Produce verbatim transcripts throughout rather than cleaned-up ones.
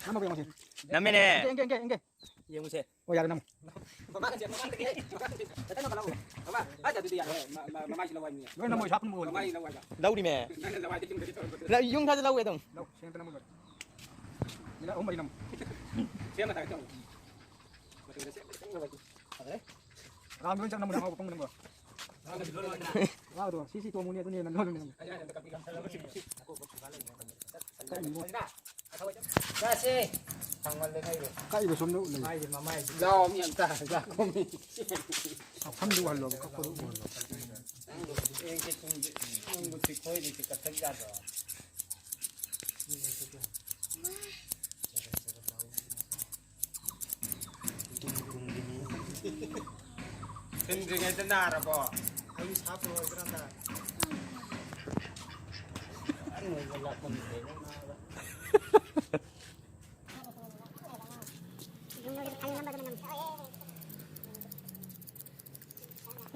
ꯅꯝꯃꯒ ꯌꯦꯡꯉꯨꯁꯦ꯫ ꯅꯝꯃꯦꯅꯦ꯫ ꯌꯦꯡꯒꯦ, ꯌꯦꯡꯒꯦ, ꯌꯦꯡꯒꯦ꯫ ꯌꯦꯡꯉꯨꯁꯦ꯫ ꯑꯣ, ꯌꯥꯔꯦ, ꯅꯝꯃꯨ꯫ ꯂꯣꯏ ꯅꯝꯃꯣ, ꯏꯁꯥ ꯄꯨꯝꯕ ꯑꯣꯏꯔꯦ꯫ ꯂꯧꯔꯤꯃꯦ꯫ ꯂꯧ, ꯌꯨꯝ ꯊꯥꯗ ꯂꯧꯋꯦ ꯑꯗꯨꯝ꯫ ꯂꯧ, ꯁꯦꯡꯇ ꯅꯝꯃꯨ ꯂꯣꯏꯔꯦ꯫ ꯂꯧ, ꯑꯍꯨꯝ ꯃꯔꯤ ꯅꯝꯃꯨ꯫ ꯐꯖꯔꯦ꯫ ꯔꯥꯎꯟ ꯂꯣꯏ ꯆꯪꯅꯕ ꯅꯪ ꯄꯪꯅꯝꯕ꯫ ꯔꯥꯎꯟꯗꯣ ꯁꯤ ꯁꯤ ꯇꯣꯡꯉꯨꯅꯦ ꯑꯗꯨꯅ ꯍꯦꯟꯅ ꯂꯣꯟ ꯅꯝꯃꯦ꯫ ꯀꯛꯏꯕ ꯁꯣꯝꯗ ꯂꯩ꯫ ꯃꯥꯏꯁꯦ ꯃꯃꯥꯏꯁꯦ꯫ ꯂꯥꯎ ꯃꯤ ꯑꯝꯇ ꯂꯥꯛꯈꯣꯃꯤ꯫ ꯁꯝꯗꯨ ꯎꯍꯜꯂꯣꯕ ꯀꯛꯄꯗꯨ ꯎꯍꯜꯂꯣ꯫ ꯅꯪꯕꯨ ꯆꯤꯛꯈꯣꯏꯗꯤ ꯀꯛꯊꯠ ꯌꯥꯗ꯭ꯔꯣ? ꯊꯤꯟꯗ꯭ꯔꯤꯉꯩꯗ ꯅꯥꯔꯕꯣ? ꯑꯩ ꯁꯥꯞ ꯂꯣꯏꯈ꯭ꯔꯀꯥꯟꯗ꯫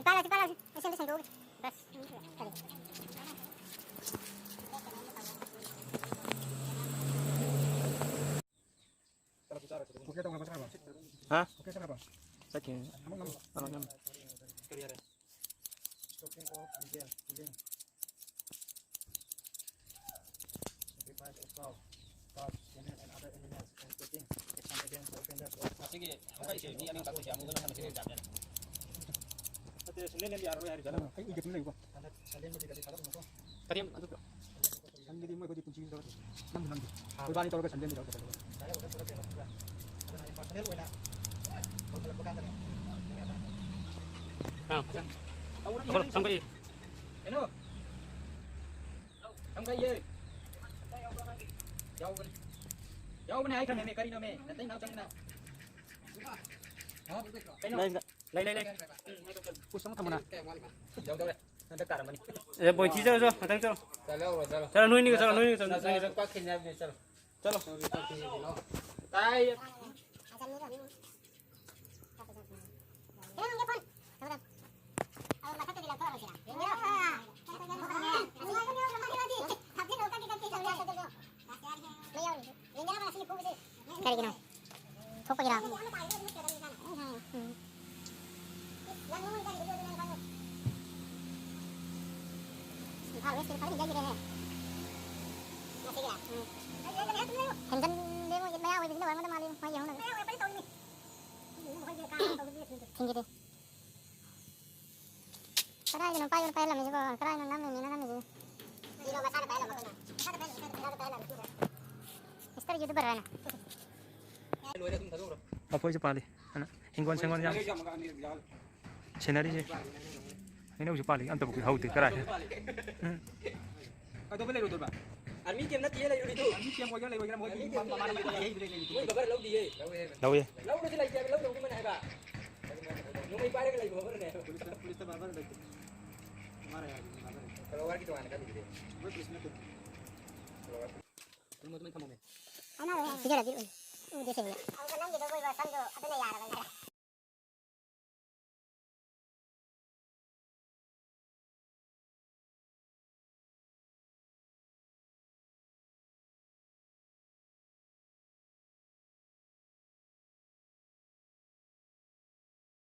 ꯄꯥꯏꯔꯁꯤ, ꯄꯥꯏꯔꯁꯤ꯫ ꯑꯩ ꯁꯦꯝꯗ ꯁꯦꯡꯗꯣꯛꯎꯒꯦ꯫ ꯕꯁ꯫ ꯍꯥ? ꯆꯠꯈꯤꯕꯅꯤ꯫ ꯑꯃꯨꯛ ꯅꯝꯃꯨ꯫ ꯉꯁꯤꯒꯤ ꯑꯃꯨꯛꯀ ꯏꯁꯩ ꯃꯤ ꯑꯅꯤ ꯇꯥꯛꯄꯤꯁꯦ ꯑꯃꯨꯛ ꯁꯥꯟꯅꯁꯤ ꯆꯥꯕ ꯌꯥꯅꯤ꯫ ꯅꯠꯇꯦ, ꯁꯨꯡꯂꯦꯟ ꯂꯦꯟꯕ ꯌꯥꯔꯔꯣꯏ ꯍꯥꯏꯔꯤꯕ꯫ ꯑꯩ ꯏꯒꯦ ꯁꯨꯝ ꯂꯩꯌꯨꯀꯣ꯫ ꯀꯔꯤ ꯑꯗꯨ? ꯁꯟꯒꯤꯗꯤ ꯃꯣꯏ ꯑꯩꯈꯣꯏꯗꯤ ꯄꯨꯟꯁꯤꯒꯤ ꯇꯧꯔꯛꯇꯦ꯫ ꯅꯝꯗꯤ ꯅꯝꯗꯦ꯫ ꯏꯕꯥꯅꯤ ꯇꯧꯔꯒ ꯁꯟꯗꯦ ꯅꯨꯃꯤꯠ ꯇꯧꯔꯛꯀꯗꯕ꯫ ꯑꯥ, ꯊꯝꯕ ꯏ꯫ ꯀꯩꯅꯣ? ꯊꯝꯕ ꯏꯌꯦ꯫ ꯌꯥꯎꯕꯅꯦ꯫ ꯌꯥꯎꯕꯅꯦ ꯍꯥꯏꯈ꯭ꯔꯃꯦꯃꯦ, ꯀꯔꯤꯅꯣꯃꯦ? ꯅꯇꯩ ꯅꯥꯎ ꯆꯪꯉꯤꯅ꯫ ꯍꯥ? ꯀꯩꯅꯣ? ꯂꯩ, ꯂꯩ, ꯂꯩ꯫ ꯄꯨꯁ ꯑꯃ ꯊꯝꯃꯨꯅ꯫ ꯌꯥꯎꯗꯧꯔꯦ꯫ ꯍꯟꯗꯛ ꯇꯥꯔꯝꯃꯅꯤ꯫ ꯑꯦ, ꯕꯣꯏꯊꯤ ꯆꯠꯂꯣ, ꯆꯠꯂꯣ, ꯃꯊꯪ ꯆꯠꯂꯣ꯫ ꯆꯠꯂꯣ, ꯆꯠꯂꯣ꯫ ꯆꯠꯂꯣ, ꯅꯣꯏꯅꯤꯒ ꯆꯠꯂꯣ, ꯅꯣꯏꯅꯤꯒ ꯆꯠꯂꯣ, ꯅꯣꯏꯅꯤꯒ ꯆꯠꯂꯣ꯫ ꯀꯛꯈꯤꯅꯤ ꯍꯥꯏꯕꯅꯤ, ꯆꯠꯂꯣ꯫ ꯆꯠꯂꯣ꯫ ꯇꯥꯏ꯫ ꯀꯩꯅꯣ ꯅꯪꯒꯤ ꯐꯣꯟ? ꯊꯝꯃꯣ, ꯊꯝꯃꯣ꯫ ꯑꯧ, ꯃꯊꯛꯇꯗꯤ ꯂꯧꯊꯣꯛꯑꯔꯣꯏꯁꯤꯔꯥ? ꯌꯦꯡꯒꯦꯔꯣ? ꯑꯥ, ꯀꯩꯅꯣ, ꯀꯩꯅꯣ, ꯀꯩꯅꯣ, ꯀꯩꯅꯣ, ꯀꯩꯅꯣ, ꯀꯔꯤꯒꯤꯅꯣ? ꯊꯣꯛꯄꯒꯤꯔꯥ? ꯎꯝ꯫ ꯏꯝꯐꯥꯜ ꯋꯦꯁꯇꯗꯤ ꯐꯖꯅ ꯌꯩꯈ꯭ꯔꯦꯍꯦ꯫ ꯉꯁꯤꯒꯤꯔꯥ? ꯎꯝ꯫ ꯍꯦꯟꯖꯟꯗꯦ, ꯃꯣꯏꯒꯤ ꯃꯌꯥ ꯑꯣꯏꯕꯁꯤꯅ ꯑꯣꯏꯔꯝꯒꯗꯧ ꯃꯥꯜꯂꯤ, ꯃꯣꯏꯒꯤ ꯍꯧꯅꯕꯤ꯫ ꯊꯤꯡꯈꯤꯗꯦ꯫ ꯀꯗꯥꯏꯗꯅꯣ ꯄꯥꯏꯌꯣꯅ ꯄꯥꯏꯍꯜꯂꯝꯃꯤꯁꯤꯕꯣ? ꯀꯗꯥꯏꯅꯣ ꯅꯝꯃꯤꯅ ꯅꯝꯃꯤꯁꯤ? ꯃꯤꯗꯣ ꯃꯁꯥꯅ ꯄꯥꯏꯍꯜꯂꯝꯃꯒꯅꯦ꯫ ꯃꯁꯥꯅ ꯄꯥꯏꯍꯜꯂꯝꯃꯒꯅꯦ꯫ ꯃꯤꯁꯇꯔ ꯌꯨꯇꯨꯕꯔ ꯍꯥꯏꯅ꯫ ꯂꯣꯏꯔꯦ, ꯑꯗꯨꯝ ꯊꯥꯗꯣꯛꯈ꯭ꯔꯣ꯫ ꯂꯐꯣꯏꯁꯨ ꯄꯥꯜꯂꯤ꯫ ꯑꯗꯨꯅ ꯍꯤꯡꯒꯣꯜ ꯁꯪꯒꯣꯜ ꯌꯥꯝ ꯁꯦꯟꯅꯔꯤꯁꯦ꯫ ꯍꯩꯅꯧꯁꯨ ꯄꯥꯜꯂꯤ, ꯑꯝꯇꯕꯨ ꯍꯧꯗꯦ, ꯀꯔꯥꯏ? ꯎꯝ꯫ ꯀꯩꯗꯧꯕ ꯂꯩꯔꯣꯏꯗꯣꯏꯕ? ꯑꯥꯔꯃꯤ ꯀꯦꯝ ꯅꯠꯇꯤꯌꯦ ꯂꯩꯔꯨꯔꯤꯗꯣ꯫ ꯑꯥꯔꯃꯤ ꯀꯦꯝ ꯑꯣꯏꯒꯦꯔꯥ ꯂꯩꯔꯣꯏꯒꯦꯔꯥ, ꯃꯣꯏꯒꯤ ꯑꯥꯔꯃꯤ ꯀꯦꯝ ꯃꯃꯥ-, ꯃꯃꯥ-, ꯂꯩꯔꯨꯔꯤꯗꯣ꯫ ꯃꯃꯥ-, ꯂꯩꯔꯨꯔꯤꯗꯣ꯫ ꯃꯣꯏ ꯕꯕꯥꯅ ꯂꯧꯗꯤꯌꯦ꯫ ꯂꯧꯋꯦ꯫ ꯂꯧꯔꯁꯨ ꯂꯩꯇꯦ ꯍꯥꯏꯕ, ꯂꯧꯗꯧꯕ ꯃꯥꯅ ꯍꯥꯏꯕ꯫ ꯅꯣꯡꯃꯩ ꯄꯥꯏꯔꯒ ꯂꯩꯕ ꯕꯕꯥꯅꯅꯦ ꯍꯥꯏꯕ꯫ ꯄꯨꯂꯤꯁꯇ, ꯄꯨꯂꯤꯁꯇ ꯕꯕꯥꯅ ꯂꯩꯇꯦ꯫ ꯃꯃꯥꯅ ꯍꯥꯏꯕ, ꯕꯕꯥꯅ ꯂꯩꯇꯦ꯫ ꯐꯣꯂꯣꯋꯔꯒꯤ ꯇꯣꯉꯥꯟꯅ ꯈꯜꯂꯤꯗꯨꯗꯤ꯫ ꯃꯣꯏ ꯄꯨꯂꯤꯁ ꯅꯠꯇꯦ꯫ ꯐꯣꯂꯣꯋꯔ꯫ ꯄꯤꯖꯔꯗꯤ ꯎꯏ꯫ ꯎꯗꯦ ꯁꯦꯡꯅ꯫ ꯑꯗꯨꯒ ꯅꯪꯒꯤꯗꯣ ꯑꯣꯏꯕ ꯁꯝꯗꯣ ꯑꯗꯨꯅ ꯌꯥꯔꯕꯅꯦ꯫